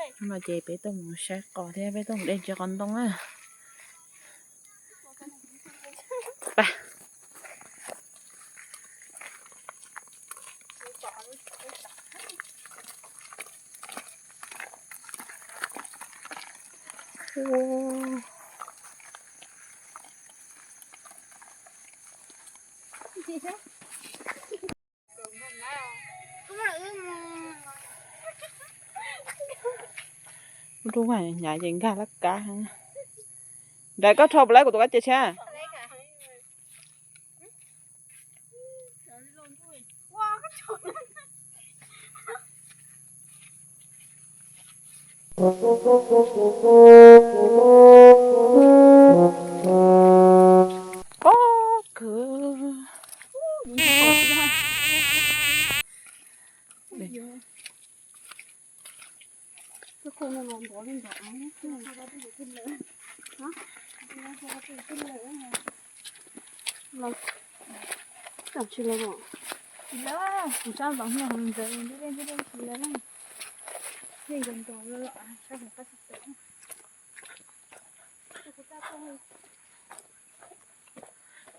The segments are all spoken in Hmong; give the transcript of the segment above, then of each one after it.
Hnub no ces peb tuaj mus saib qos thiab peb tuaj mus de ntsis qos ntoo na. Pab. Rub hnyav ces nkag laj kab. Nrad koj rho puas laib kuv tus kab ces tshab. Pob kws.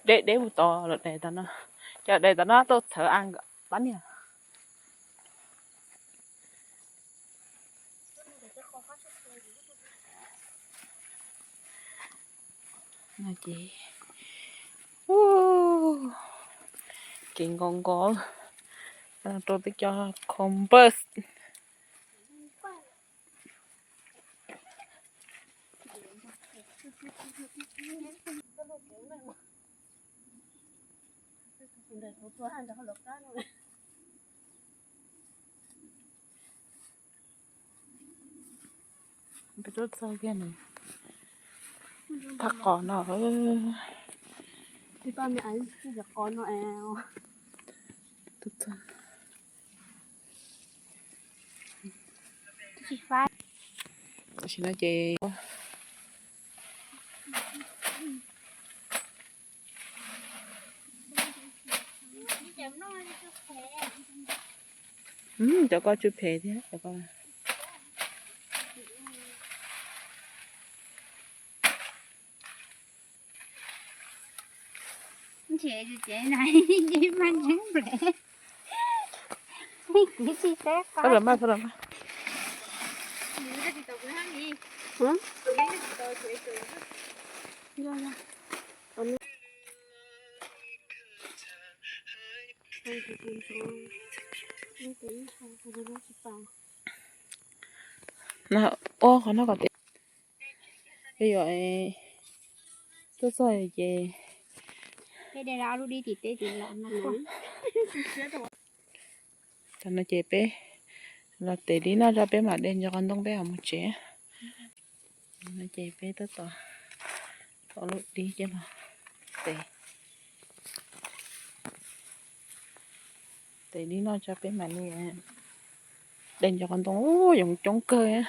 Deb deb mus tod lawm, dais tom no, cov dais tom no tuaj txhawv a nkawd pab niag. No ces kev nkaus nkaus rau tej cov Converse. Peb tuaj txog kiag nws thaj qos no. Qos no. Tam sim no ces cov ko tsw phem thiab cov ko. Ntshe ces na, mas ntseeb nplaim. Txhob los mas, txhob los mas. No, ua qhov no kom tiav. Peb yuav tuaj txog ces peb de lub dib tim teb tim los no. Tam no ces peb los tes dib noj tso peb mam de ntsis qos ntoo peb mam mus tsev. No ces peb tab tom thov lub dib coj los tes, tes dib noj tso peb mam li de ntsis qos ntoo. Yoov coob kawg.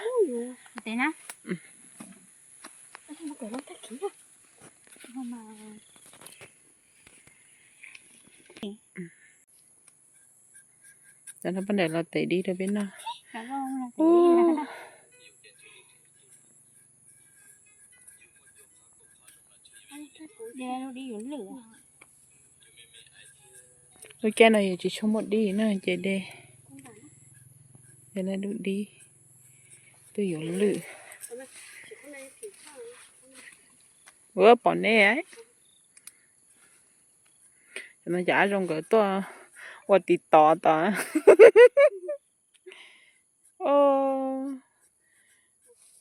Cov no poj niam los tes dib rau peb noj. Lub caij no yus tsis tshua muaj dib na ces de, de lub dib twb yuav lwj. Ua pom nej, cov no cov ab zoo nkawd tuaj ua tiv tov tod.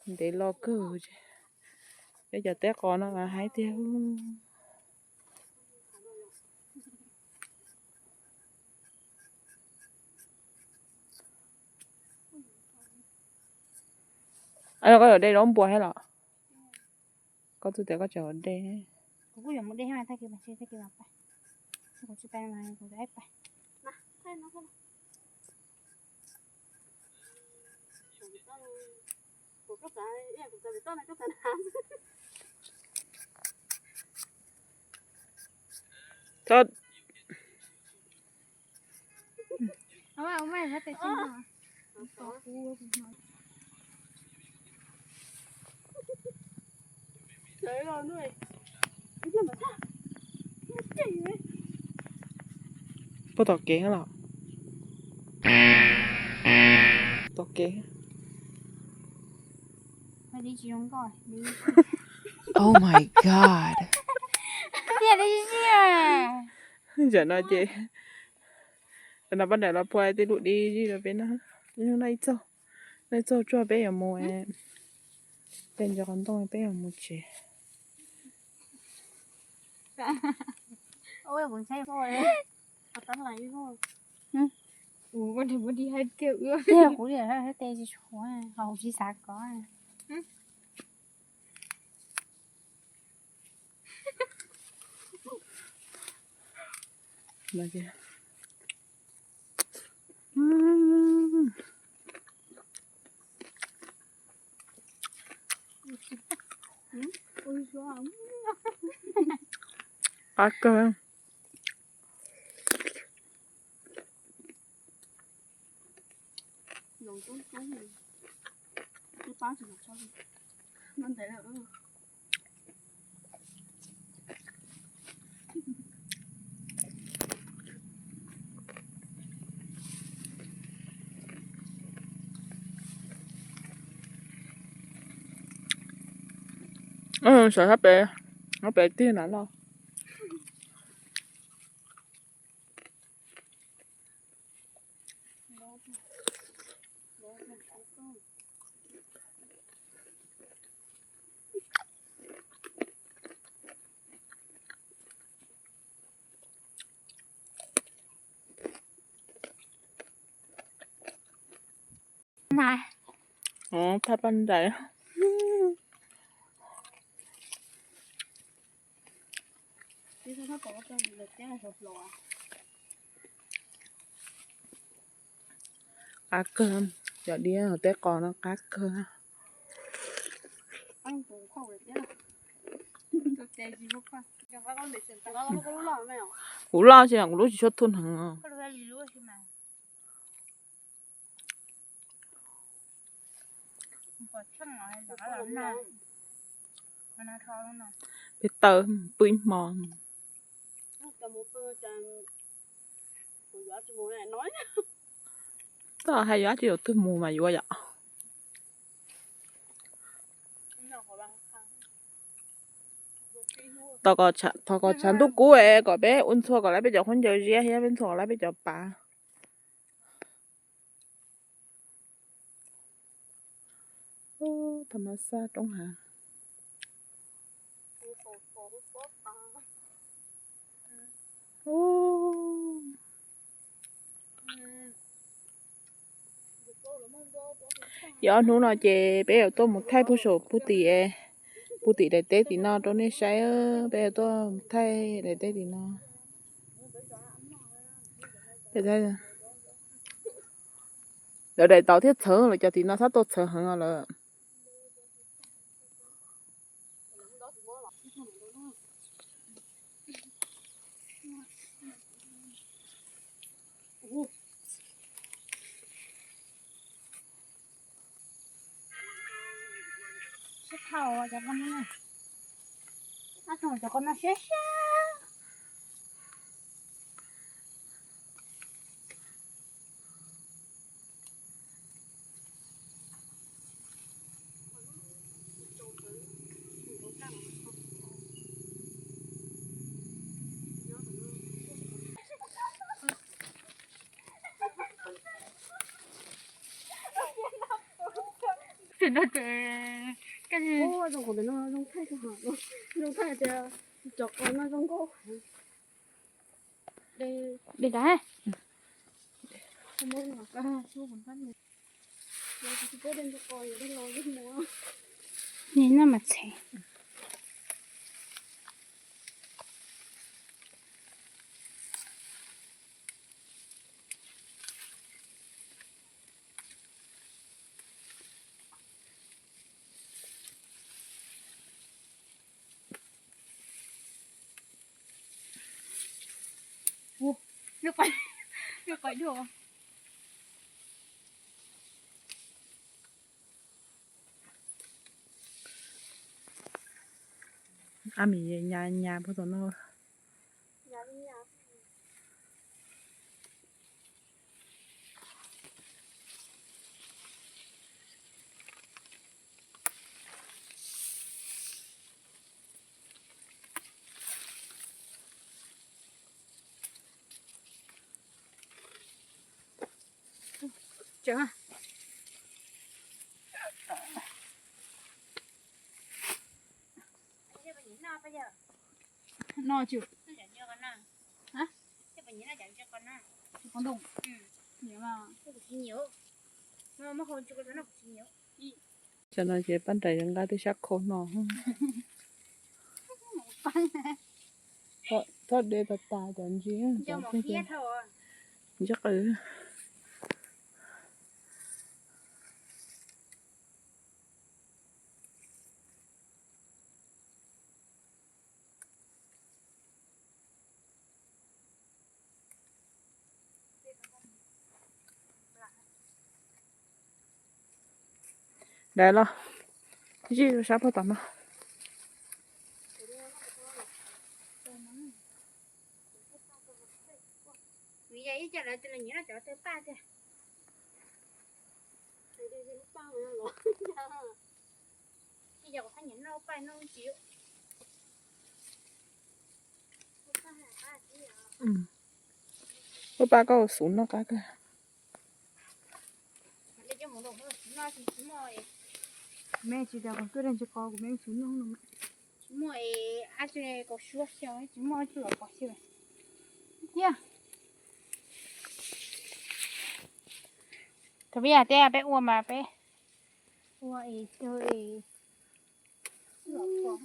Ntev los kawg, peb cov teb qos no mas haib tiag. Koj yuav de zaub npua thiab los? Koj twb tias koj tseem yuav de. Kuv kuj yuav mus de mas tag kis mas tsis tag kis mas pais. Kuv tsis pais mas kuv pais. Tod. Puag tom kev los? Tom kev. Oh my god. Tam no ces, tam no poj niam los phua tej lub dib zij rau peb na. Noj ib txog, noj ib txog tsuag peb yuav mus, peb ntsia qhov ntoo peb yuav mus tsev. Kuv tsis tshuav, ho kuv tsis xav kov. Qab kawg. Sawv sab pem, sab pem tiag na los. Thaj paj ntais. Qab kawg, cov dib hauv tej qos no qab kawg. Kuv loj ces kuv lub tsis tshua thuj hneev. Peb tawm pw ib hmo. Txawm hais yuav tsis yuav twg mus mas yuav yom. Thov kom tshav ntuj kub es kom peb ua ntxhua kom lawv peb cov khaub ncaws ziab thiab peb ntxhua kom lawv peb cov pav. Tham mas xaj roob hav. Yog ob hnub no ces peb yuav tuaj mus thaij puag saum puag tim, puag tim daim teb tim no rau nej saib, peb yuav tuaj mus thaij daim teb tim no. Lawv daim tau thiab txhawv, lawv cov tim no txhob tuaj txhawv heev os lawm. Siab dhau cov ko no, cov ko no siab siab. Zoo nkauj no zoo nkauj. Dej ntawd. Ni no mas txhev. Lub qais, lub qais dua. Qab mis nyas nyas puag tom no. No tsis, tsis qhov ntoo. Cov no ces pab nraim nqa tej sab khau no. Txhob de tas tas cov ntsis, ntsis qw. Dai los zij rau sab puag tom no. Ub, pab koj xub noj qab kawg. Me tsis tas kuv tuaj ntsis qos kuv me xub noj no. Tsis muaj es ab tsi kaum suab xyoo tsis muaj tsis los pom xyoo. Tiag. Thaum peb yog teb peb ua mas peb ua es xyoo es los pom.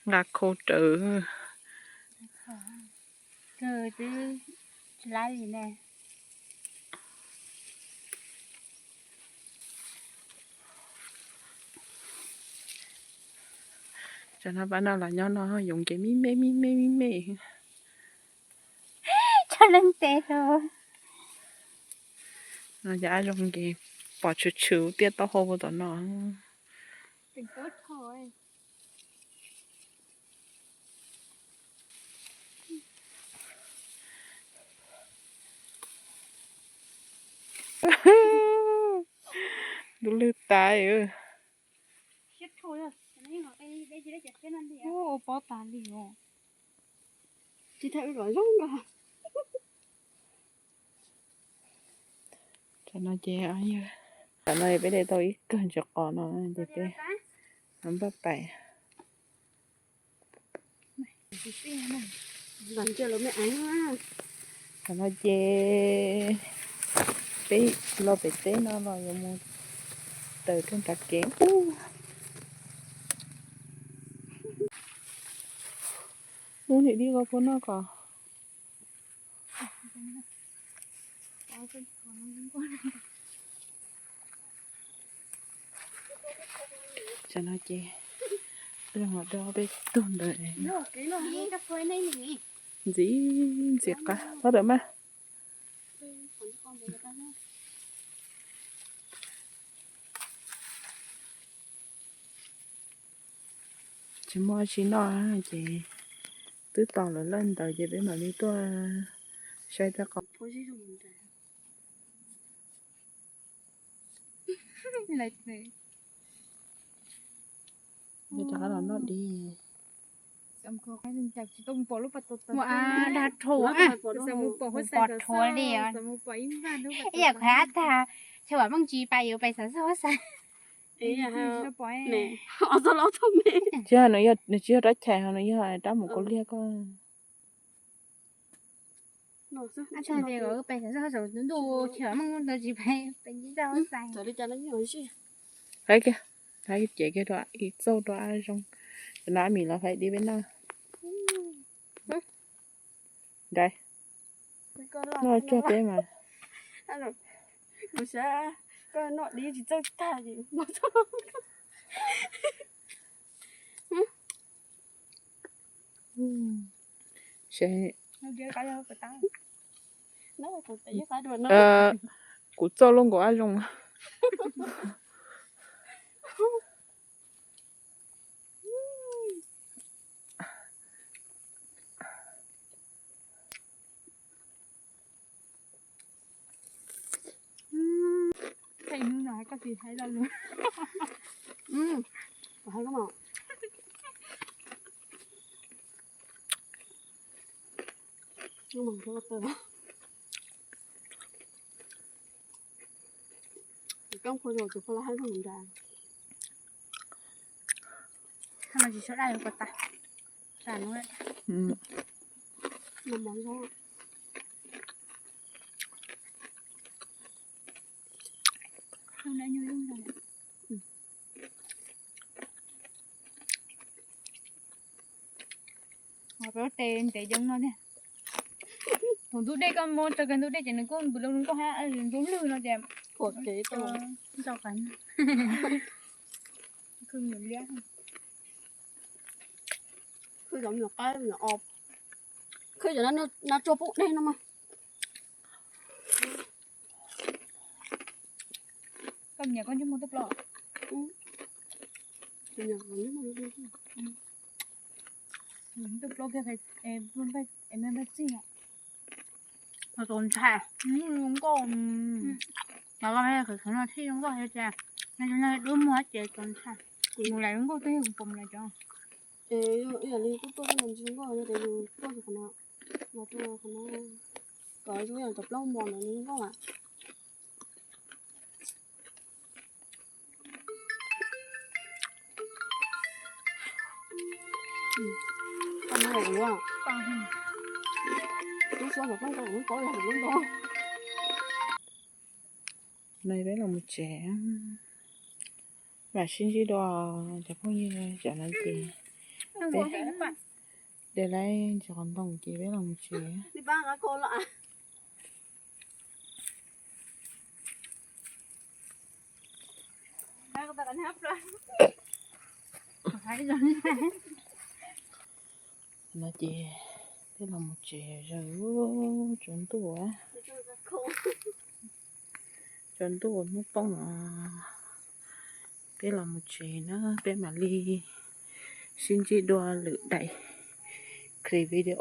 Nqa khau rawv. Kawg twb tsis laib li ne. Tsam no pab no los nyob no yoov nkees me me me me me me. Tso leej tes rau. No ces ab zoo nkees, pom tshwm tshwm tiaj taub hau puag tom no. Ntuj lwg tas. Ua pob tas li os. Tsis thaum kom zoo nkaus. Tam no ces, tam no peb de tau ib kawg ntsis qos no ces peb npaj pais. Tam no ces peb los pem teb no los yuav mus taws rau nram kev. Ub, niam dib koj puas noj kom. Tam no ces peb los do peb tug ntawd ntxiv ntxiv qab tod lawm mas. Tsis muaj dab tsi noj ces twb tos lawv lawm ntawd ces peb mam li tuaj saib tej qos. Rov qab los noj dib. Ua dag rhuav, pom rhuav li. Ib yam kuv hais tag, chaw vam meej tsis pais yuav pais xav xav xav. Tsis yog rab chais ho nws yog rab mus kaus liag ko. Pais xav xav saum ntuj chaw vam meej ntawd tsis pais, pais ncig rau xav. Hais kiag, hais kiag rau ib txauj rau ab zoo, cov no ab mis los hais di peb noj. Nraiv, noj cog peb mas. Kuv xav koj noj dib tsis txawj tag. Kuv txauj lub nkaus ab zoo. Tsis sawv dai yuav pas tas, tas no. Peb tes ntev coob no tiag. Thaum ntug dej koj muab tso kiag ntug dej ces nws kuj npws loo nkauj hab zoo lwj no ces. Ua kev tau. Ntau qas. Khwj nyuam liab. Khwj cov me nyuam qaib me nyuam os. Khwj cov no tso pub dej no mas. Koj nyiam koj ntsej muag tuaj plaub. Tuaj plaub kiag, me npaj txij. Ho txaus ntshai. Zoo nkauj. Los koj me khwv khwv no thiaj zoo nkauj hais tias, dub muag ces txaus ntshai. Kuv mus lawm zoo nkauj twg kuv pom lawm cov. Es ib yam li kuj tuaj tej no tsis zoo nkauj, yog tias yus tuaj qhov no, los rau qhov no, kom zoo yam cov plaub mos no zoo nkauj lawm. Nai peb los mus tsev, mam sib ntsib dua cov phooj ywg, tsam no ces peb de laib ntsis qhov ntoo ces peb los mus tsev. No ces peb los mus tsev, zaws tsaus ntuj, tsaus ntuj hnub poob os. Peb los mus tsev na, peb mam li sib ntsib dua lwm daim clip video.